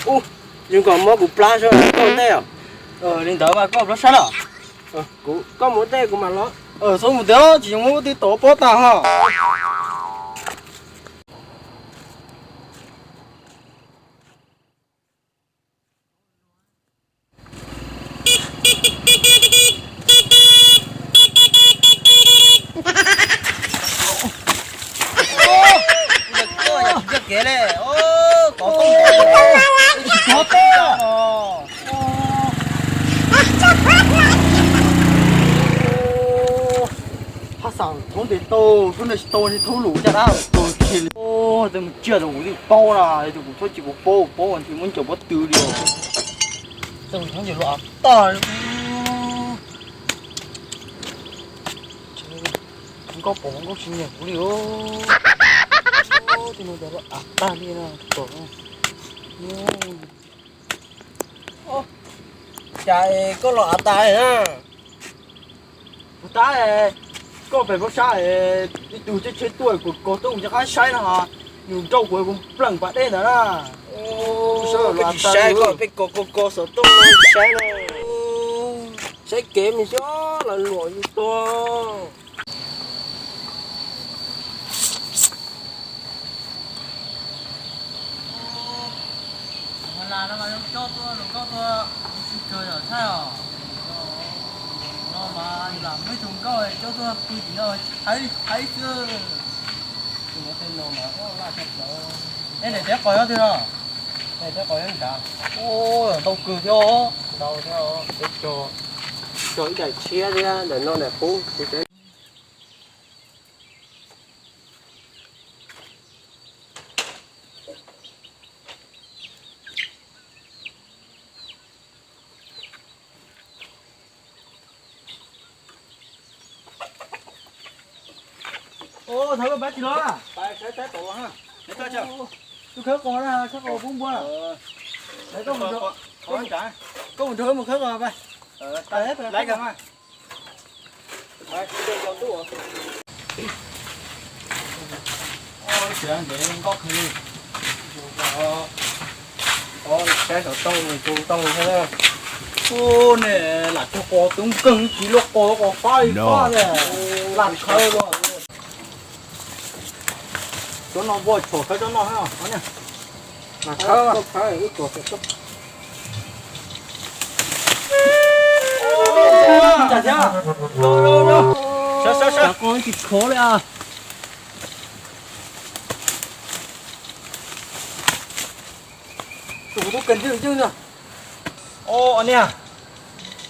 Ub, zoo nkaus mob kuv plab sab koj ntej os. Li ntawd mas koj plab sab los? Kuv, koj mus ntej kuv mam los. Txhob mus ntej, tsis zoo muab twb tov pob tag ho. Kev le, kov tooj, kov tooj. Haj xam thoob ntes tau, thoob ntes tsis tau ces thoob lus cas dab tau kiag li. Tej mus tsiaj rau kuv yeej paub na, tus kuv txhob cia kuv paub, paub nthi muab ncaws pob tw li os. Tej thoob ntes luaj tag. Nkauj pom nkauj tsis nyiam kuv li os. Tej no cas luaj av tag li no. Cas koj los av tag na? Puas tab, koj pem pob sab, ib tug tsheb tsheb tuaj kuv kov tuaj kuv rov qab saib no, nws nrau kuv kuv pleem pas dej ntawd na. Koj tsis saib, koj peb kov kov kov xov tooj no tsis saib na. Saib kev mus xyov los luam yus tuag. Las no mas zoo coj tuaj hluas nkauj tuaj sib kawg yom, thaij os. No mas yus lam muaj ib tug nkauj coj tuaj pw tim no tsis qhaib li qhaib xwb. Tus no tej no mas laj tshaj plaws. Ej, daim teb qos nyob twg no? Daim teb qos nyob nrad. Ntau kawg thiab os. Ntau thiab os, peb cog, cog ib daim tshiab thiab daim no daim qub. Thov koj pab tsis los. Tus khawb qos na, khawb qos pub npua. Koj mus nrog, koj mus nrog mus khawb qos. Ua ne, lam tug qos tub nkeeg tsis luaj qos, qos fab li fab ne, lam khawb los. Cov no npua tshom khawb cov no. Sab sab sab, qos tsis khov li as. Tus kuv tub kawg nti yeej na. Niag,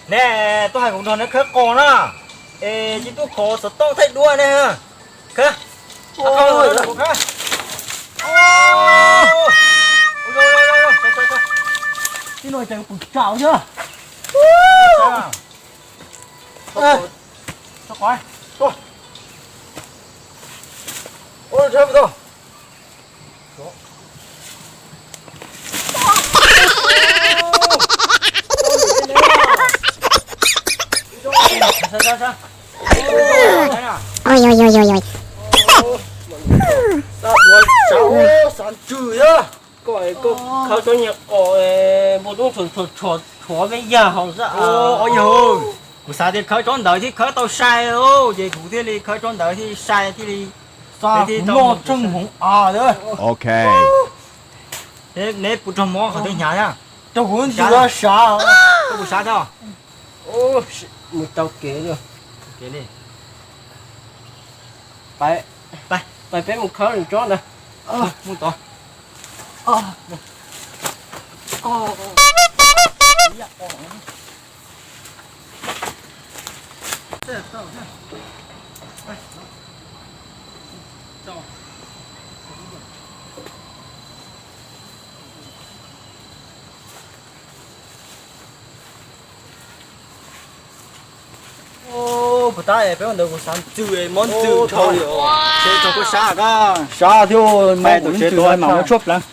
neb tuaj hais kuv nrog neb khawb qos na, es tsis tuaj khov xov tooj thaij duab ne. Khawb. Tib no ces pum tsam thiab. Oj, oj, oj, oj, oj. Koj, koj khawb tsob niag qos npua tub tshuav me yag hauv xwb. Oj yawg, kuv xav tias khawb tsob ntawd thiaj khawb tau sai, ces kuv thiaj li khawb tsob ntawd thiaj sai thiaj li. Noj tseej hmoov a. Ok. Neb puas raug mob qhov twg hnyav thiab? Raug kuv ntws sav. Koj puas sav thiab? Mus tau kev li. Kev li. Pais, pais peb mus khawb tsob ntawd. Mus tod. Puas tab peb ua ntawd kuv xav ntxwg mob ntxwg dhau li os. Ces tau koj sab koj. Sab thiab, mob kuv ntxwg mas muab tshuab pleev.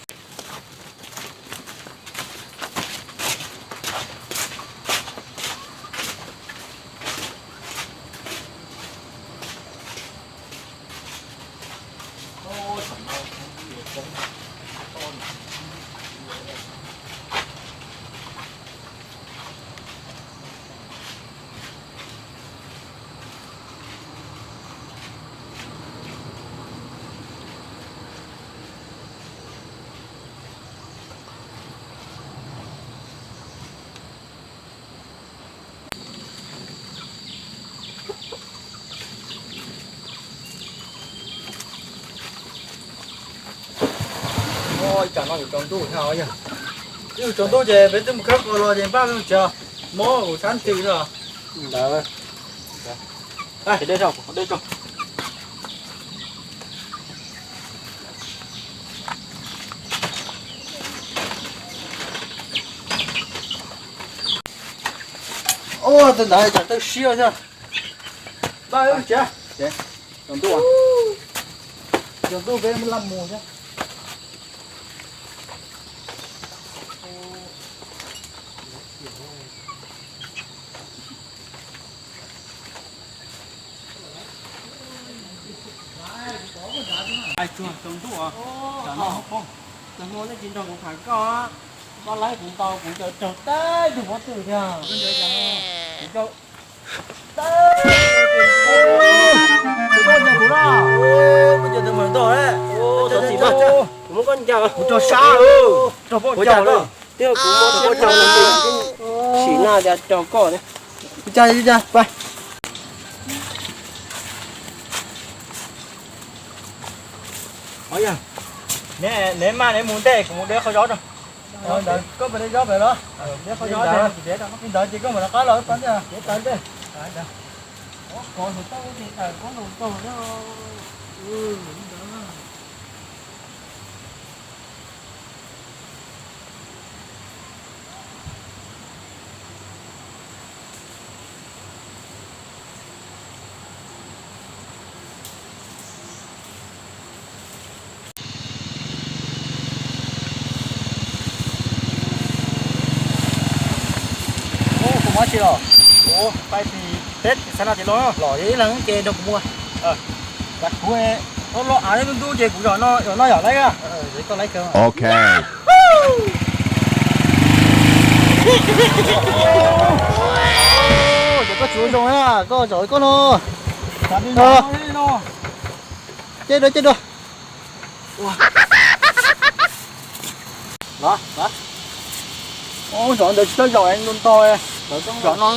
Ib tsam no yuav tsaus ntuj thiab os yog. Yuav tsaus ntuj ces peb twb mus khawb qos los ces npaj peb mus tsev. Mob kuv sab ntws xwb os. Ntawd. Ua, tus ntawd tsam tawm siab thiab. Npaj peb mus tsev. Tsaus ntuj, tsaus ntuj peb laj mus thiab. Tsaus ntuj, tsaus ntuj nej tsis nrog kuv tham koj, koj laib kuv ntau kuv caum raug teb tug pob tw thiab. Kuv caum teb, kuv caum teb, kuv caum teb, kuv caum teb, kuv caum teb, kuv muab koj ncaws, kuv raug sab, raug pob ncaws, twb kuv muab raug pob ncaws, sim no tias raug koj. Ua cas, ua cas, pab. Neb maj neb mus ntej, kuv mus de qhov zob rau. Koj puas de zaub pem los? De qhov zob, li ntawd ces koj mam rov qab los pab ntej. Kuv muab tsis los? Kuv pais tim teb tim xav no tim los. Los ib leeg ces nrog kuv mus. Kuv los av ntuj ntuj ces kuv zom no, zom no yom laib. Ok. Ces koj tsis ua zoo na, koj zom koj no. Ces dua, ces dua. Zom ntawd tsis tau zaum ntau ntau. Zom no.